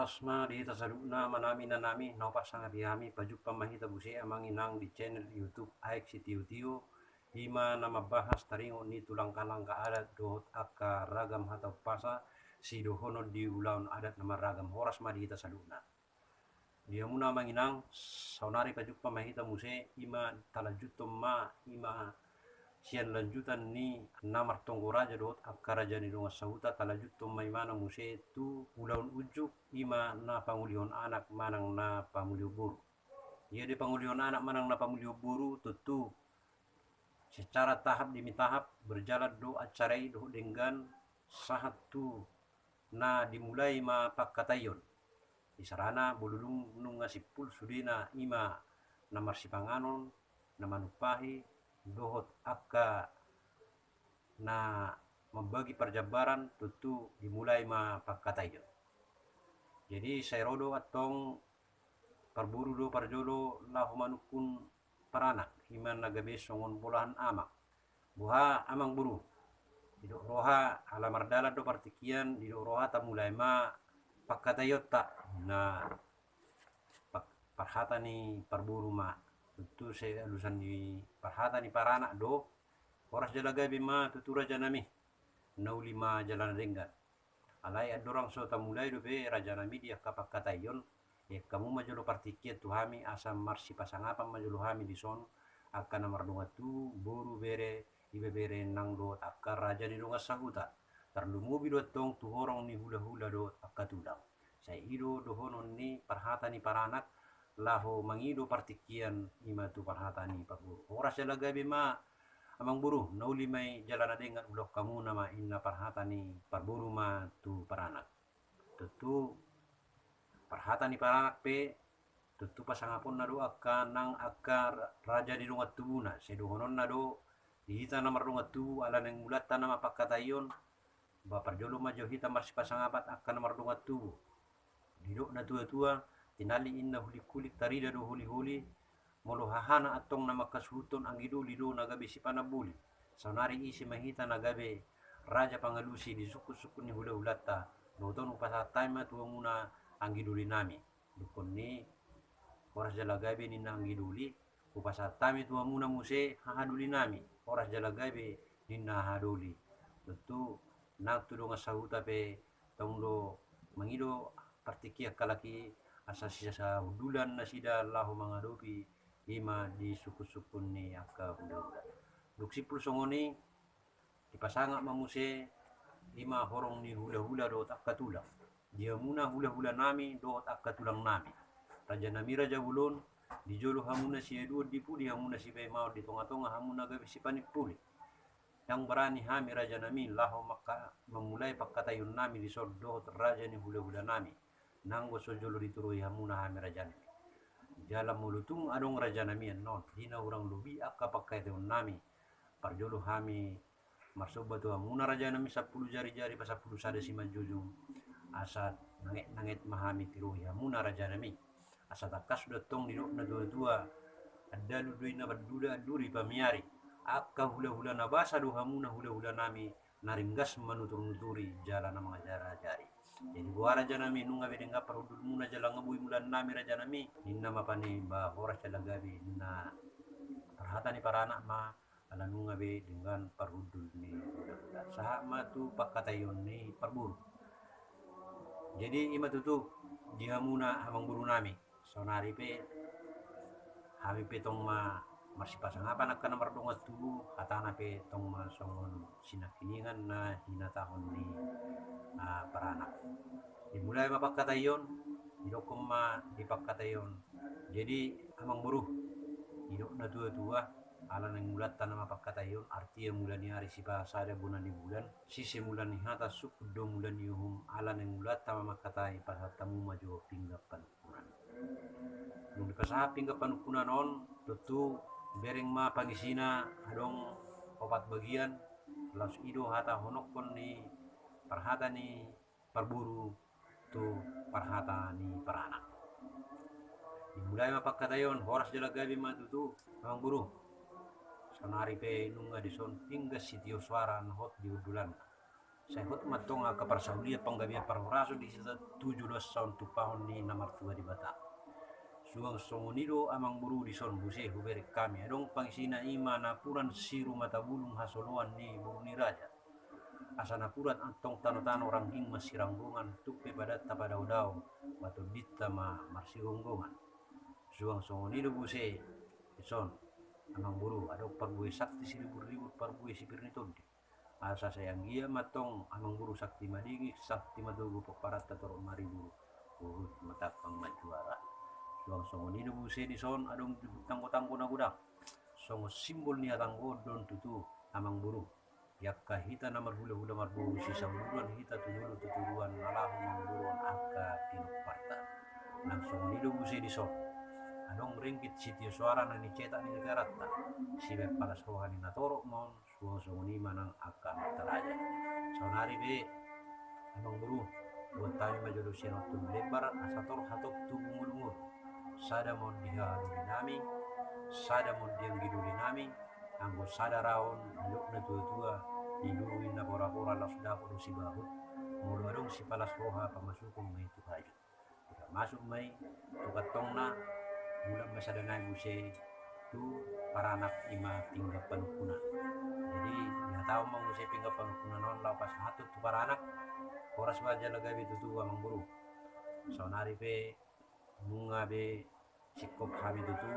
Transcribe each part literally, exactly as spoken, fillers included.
Horas ma di hita saluhutna, amanami, inanami, na hupasahat hami, pajumpa ma hita muse amang inang di channel YouTube Aek Sitiotio, i ma na mambahas taringot ni tu langka-langka adat dohot angka ragam hata umpasa sidohonon di ulaon adat na marragam. Horas ma di hita saluhutna. Di hamuna amang inang, saonari pajumpa ma hita muse, i ma talanjuthon ma, i ma sian lanjutan ni na martonggo raja dohot angka raja ni dongan sahuta, talanjuthon ma imana muse tu ulaon unjuk, i ma na pangulihon anak manang na pangulihon boru. Ia di pangulihon anak manang na pangulihon boru, tontu secara tahap demi tahap berjalan do acara i dohot denggan sahat tu na dimulai ma pangkataion. Isarana molo dung nunga simpul sudena, i ma na marsipanganon, na manumpahi, dohot angka na mambagi parjambaran, tontu dimulai ma pangkataion. Jadi sai ro do antong parboru do parjolo laho manungkun paranak, i ma na gabe songon bolahan amang. Boha amang boru, didok roha, ala mardalan do partingkian, didok roha tamulai ma pangkataionta. Na pa-, parhata ni parboru ma, tontu sai alusan ni parhata ni paranak do. Horas jala gabe ma tutu rajanami, na uli ma jala na denggan. Alai andorang so tamulai dope rajanami di angka pangkataion, iangkamu ma jolo partingkian tu hami, asa marsipasangapan ma jolo hami dison, angka na mardongan tubu, boru, bere, ibebere nang dohot angka raja ni dongan sahuta. Tarlumobi do antong tu horong ni hulahula dohot angka tulang. Sai i do dohonon ni parhata ni paranak, laho mangido partingkian i ma tu parhata ni parboru. Horas jala gabe ma amang boru, na uli ma i jala na denggan, ulaonkamuna ma, inna parhata ni parboru ma tu paranak. Tontu parhata ni paranak pe, tontu pasangaponna do angka nang angka raja ni dongan tubuna, sai dohononna do di hita na mardongan tubu, ala naeng mulanta nama pangkataion, ba parjolo ma jo hita marsipasangapan angka na mardongan tubu. Didok na tua-tua, tinallik inna hulik-hulik, tarida do holi-holi. Molo hahana antong na manghasuhuthon, anggi doli do na gabe sipanamboli. Saonari ise ma hita na gabe raja pangalusi di sungkun-sungkun ni hula-hulanta, dohot on hupasahat hami ma tu hamuna anggi dolinami. Dungkon ni horas jala gabe ninna anggi doli, hupasahat hami tu hamuna muse haha dolinami, horas jala gabe ninna haha doli. Tontu nang tu dongan sahuta pe tong do mangido partingkian halak i, asa sisahundulan nasida laho mangadopi i ma di sungkun-sungkun ni angka hula-hula. Dung simpul songon i, dipasangap ma muse i ma horong ni hula-hula dohot angka tulang. Di hamuna hula-hulanami dohot angka tulangnami, rajanami raja bolon, di jolo hamuna siaduon, di pudi hamuna sipaimaon, di tonga-tonga hamuna gabe sipanimpuli. Ndang barani hami rajanami laho mangka-, mamulai pangkataionnami dison dohot raja ni hula-hulanami, nanggo so jolo ditoroi hamuna hami rajanami. Jala molo tung adong rajanami annon di na hurang lobi angka pangkataionnami, parjolo hami marsomba tu hamuna rajanami sampulu jari-jari pasampulu sada simanjujung, asa nanget-nanget ma hami tiroi hamuna rajanami. Asa tangkas do antong didok na tua-tua, andalu do inna panduda, anduri pamiari. Angka hula-hula na basa do hamuna hula-hulanami, na ringgas manutur-nuturi jala na mangajari-ajari. Jadi boha rajanami, nunga be denggan parhundulmuna jala nga boi mulannami rajanami, ninna ma panebahoras jala gabe ninna parhata ni paranak ma, ala nunga be denggan parhundul ni hula-hula. Sahat ma tu pangkataion ni parboru. Jadi i ma tutu di hamuna amang borunami. Saonari pe hami pe tong ma marsipasangapan angka na mardongan tubu, hatana pe tong ma songon sinangkiningan na hinatahon ni, ah, paranak. Dimulai ma pangkataion, didokkon ma di pangkataion. Jadi amang boru, didok na tua-tua, ala naeng mulanta nama pangkataion, artia mula ni ari sipasada bona ni bulan, sise mula ni hata sungkun do mula ni uhum, ala naeng mulanta ma mangkatai, pasahat hamu ma jo pinggan panungkunan. Dung dipasahat pinggan panungkunan on, tontu bereng ma pangisina adong opat bagian, laos i do hatahononkon ni parhata ni parboru tu parhata ni paranak. Dimulai ma pangkataion, horas jala gabe ma tutu amang boru. Saonari pe nunga dison pinggan sitio soara na hot di hundulanna. Sai hot ma antong angka parsaulian panggabean parhorasan di hita tujuh belas on tumpahon ni na martua Debata. Suang songon i do amang boru dison muse hubereng hami adong pangisina i ma napuran siru mata bulung hasoloan ni boru ni raja. Asa napuran antong tano-tano rangging masiranggongan tung pe badanta padao-dao ma tondinta ma marsigonggongan. Suang songon i do muse dison amang boru adong parbue sakti siribur-ribur parbue sipir ni tondi. Asa sai anggiat ma antong amang boru sakti madingik sakti matogu pomparan tatorop maribur. Huhut ma tangkang manjuara. Suang songon i do muse dison adong tanggo-tanggo na godang. Songon simbol ni hatanggoon do on tutu amang boru. Di angka hita na marhula-hula marboru sisauduran hita tu jolo tu turuan na laho manggoruhon angka pinomparta. Nang songon i do muse dison adong ringgit sitio soara na nicetak ni negaranta. Sibaen palas roha ni natorop ma on. Suang songon i ma nang angka amanta raja. Saonari pe amang boru, buat hami ma jolo sian on tu lembar asa tor hatop tubu ngolu-ngolu. Sada ma on di haha doli nami, sada ma on di anggi doli nami. Anggo sada raon nidok na tua-tua, nidok na pora-pora laos dapot do sibahut. Molo adong sipalas roha pamasukon ma i tu hajut. Masuk ma i tu kantongna. Mulak ma sada nai muse tu paranak i ma pinggan panungkunan. Jadi dihatahon ma muse pinggan panungkunan on laho pasahathon tu paranak. Horas ma jala gabe tutu amang boru. Saonari pe nunga be singkop hami tutu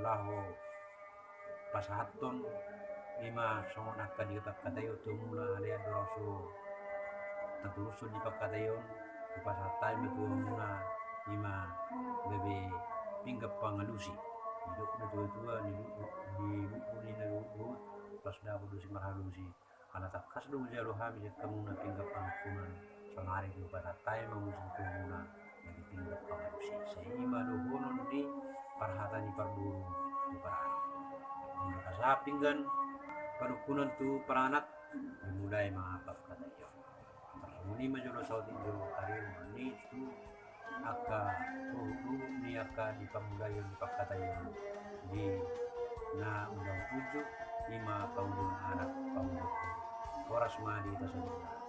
laho pasahathon i ma songon angka di pangkataion tu hamuna. Alai andorang so taturushon di pangkataion, hupasahat hami ma tu hamuna i ma gabe pinggan pangalusi. Nidok na tua-tua, nidok ni luhut ni na luhut-luhut, laos dapot do simarhalusi. Ala tangkas do hujalo hami sian hamuna pinggan panungkunan. Saonari pe hupasahat hami ma muse tu hamuna gabe pinggan pangalusi. Sai i ma dohonon ni parhata ni parboru tu paranak. Molo pasahat pinggan panungkunan tu paranak, dimulai ma pangkataion. Songon i ma jolo saotik jolo karim ni tu angka ruhut-ruhut ni angka di pamulaion ni pangkataion di na undang unjuk i ma pangulun anak pangulun boru. Horas ma di hita sadari.